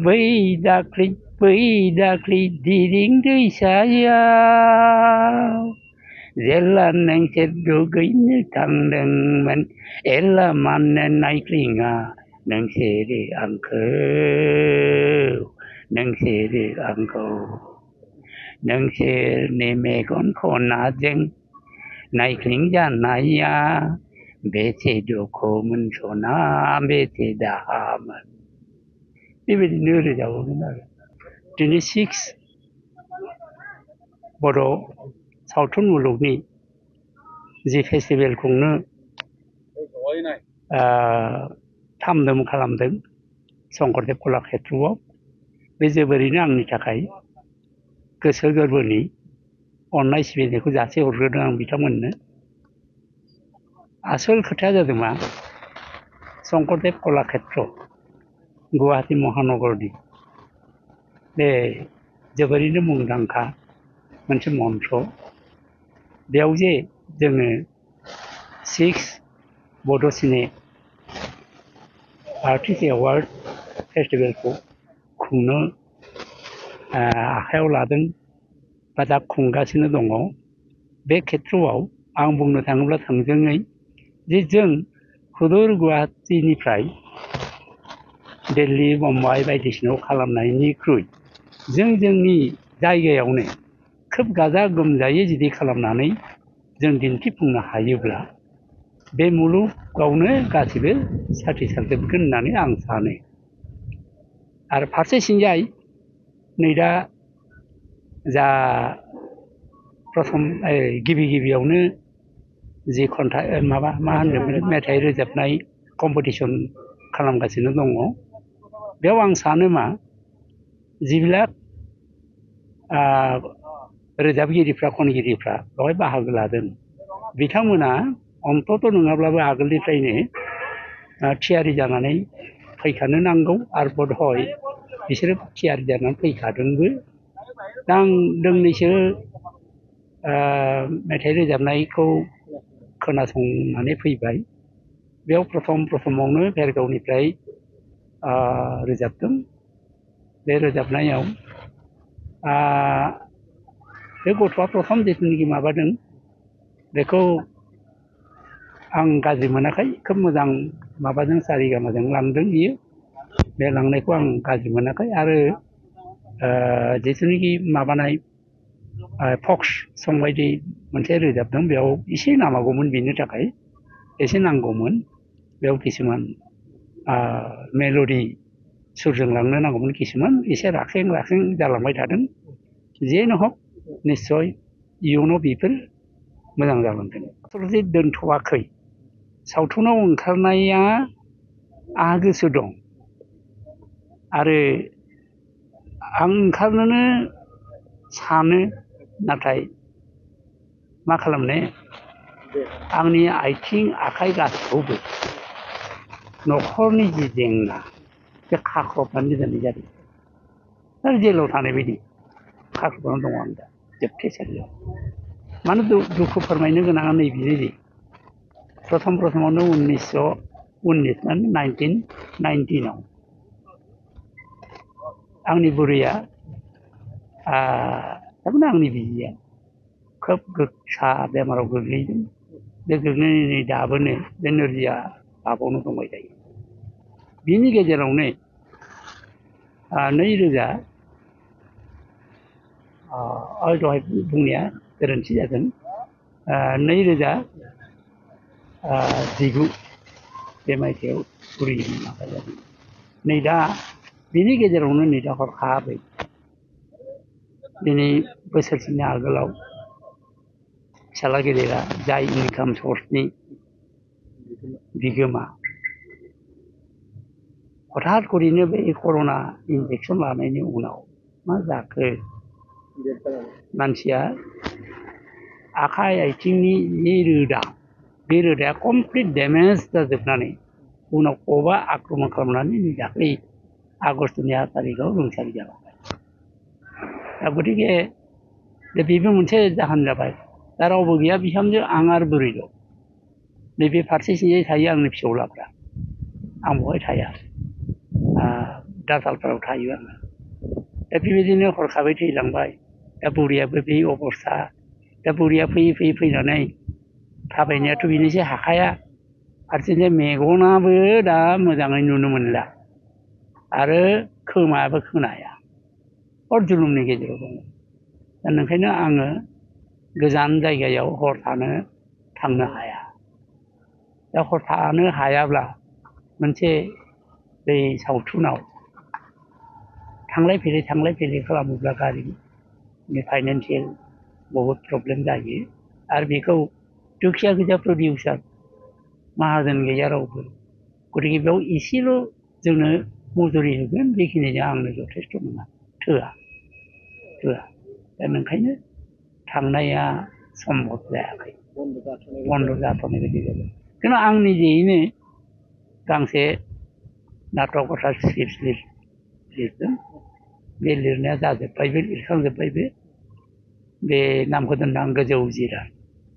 बै दाख्लै दिरिं दैसायाव जेला नोंसोर दुगैनो थांदोंमोन एला मानो नायख्लिङा नोंसोरो आंखौ नोंसोरनि मेगन खनाजों नायख्लिंजानाया बेसे दुखु मोनस'ना बेसे दाहामोन बेबायदिनो रोजाबोमोन आरो दिनै 6 बड' सावथुन मुलुगनि जि फेस्टिभेल खुंनो थामधुम खालामदों शंकरदेब कलाक्षेत्रआव बे जोबोरैनो आंनि थाखाय गोसो गोरबोनि अननाय सिबिनायखौ जासिहरग्रोदों आं बिथांमोननो आसोल खोथाया जादों मा शंकरदेब कलाक्षेत्र गुवाहाटी महानगरनि बे जोबोरैनो मुंदांखा मोनसे मन्त्र बेयाव जे जोङो 6 बड' सिने आर्टिस्ट एवार्ड फेस्टिभेलखौ खुंनो आखायाव लादों बा दा खुंगासिनो दङ बे खेत्रआव आं बुंनो थाङोब्ला थोंजोङै जे जों हुदुर गुवाहाटीनिफ्राय दिल्ली मुम्बाइ बायदिसिनायाव खालामनायनिख्रुइ जोंनि जायगायावनो खोब गाजा गोमजायै जुदि खालामनानै जों दिन्थिफुंनो हायोब्ला बे मुलुगावनो गासिबो साग्लोबगोन होननानै आं सानो आरो फारसेथिंजाय नै दा जा प्रथम गिबियावनो जि खन्थाइ मा होनदों मेथाइ रोजाबनाय कम्पिटिसन खालामगासिनो दङ बेयाव आं सानो मा जिबिलाक रोजाबगिरिफ्रा खनगिरिफ्रा बेवहाय बाहागो लादों बिथांमोना अन्तत नङाब्लाबो आगोलनिफ्रायनो थियारि जानानै फैखानो नांगौ आरो बधय बिसोरो थियारि जानानै फैखादोंबो दा आं दोंनैसो मेथाइ रोजाबनायखौ खोनासंनानै फैबाय बेयाव प्रथमावनो भेरगावनिफ्राय रोजाबदों बे रोजाबनायाव बे गथ'आ प्रथम जिथुनाखि माबादों बेखौ आं गाज्रि मोनाखै खोब मोजां माबाजों सारिगामाजों लांदों बियो बे लांनायखौ आं गाज्रि मोनाखै आरो जिथुनाखि माबानाय फक्स सं बायदि मोनसे रोजाबदों बेयाव एसे नांगौमोन बेनि थाखाय एसे नांगौमोन बेयाव किसुमान मेल'डि सुरजों लांनो नांगौमोन किसुमान एसे राखें जालांबाय थादों जेनो हक निस्सय इयुनाव बेफोर मोजां जालांगोन आसलथे दोनथ'वाखै सावथुनाव ओंखारनाया आंहा गोसो दं आरो आं ओंखारनोनो सानो नाथाय मा खालामनो आंनि आथिं आखाइ गासैखौबो न'खरनि जि जेंना बे खाख्रबनानै दोननाय जादों आरो जेलाव थानाय बायदि खाख्रबनानै दङ आं दा जोबथेसालियाव मानो दुखु फोरमायनो गोनाङा नैबेनो जे प्रथमावनो 1919 आंनि बुरैया थारमाने आंनि बिसिया खोब गोसा बेमाराव गोग्लैदों बे गोग्लैनानै दाबोनो बे नोरजिया भाबावनो दंबाय थायो बिनि गेजेरावनो 2000 दहाय बुंनाया गोरोन्थि जागोन 2019 बे मायथाइयाव बुरैनि माबा जादों नै दा बिनि गेजेरावनो नै दा हरखाबै दिनै बोसोरसेनि आगोलाव फिसाला गेदेरा जाय इनकाम सर्सनि बिगोमा हठात करिनो बे कर'ना इनजेक्सन लानायनि उनाव मा जाखो मानसिया आखाइ आथिंनि जि रोदा बे रोदाया कमप्लिट डेमेज जाजोबनानै उनाव खबा आक्रमन खालामनानै नै दाख्लै आगष्टनि 8 तारिखआव रुंसारि जालांबाय दा गतिके बेबो मोनसे जाहोन जाबाय दा रावबो गैया बिहामजो आं आरो बुरैल' नैबे फारसेथिंजाय थायो आंनि फिसौलाफ्रा आं बहाय थाया दातालफोराव थायो आङो दा बेबायदिनो हरखाबै थैलांबाय दा बुरियाबो बे अबस्था दा बुरिया फैयै फैयै फैनानै थाबायनायाथ' बेनोसै हाखाया फारसेथिं मेगनाबो दा मोजाङै नुनो मोनला आरो खोमायाबो खोनाया हर जुलुमनि गेजेराव दङ दा नंखायनो आङो गोजान जायगायाव हर थांनो हाया दा हर थानो हायाब्ला मोनसे बै सावथुनाव थांलाय फैलाय खालामोब्ला गारिनि फाइनान्सियेल बहुद प्रब्लेम जायो आरो बेखौ दुखिया गोजा प्रडिउसार माहाजोन गैया रावबो गतिके बेयाव एसेल' जोंनो मजुरि होगोन बेखिनिजों आंनो जथेस्थ' नङा थोआ दा नंखायनो थांनाया सम्भब जायाखै बन्द' जाथ'नाय बायदि जादों खिन्थु आं निजेयैनो गांसे नाटक अर्थात स्क्रिप्ट लिरदों बे लिरनाया जाजोब्बायबो लिरखांजोब्बायबो बे नामखौ दोनदों आं गोजौ जिराद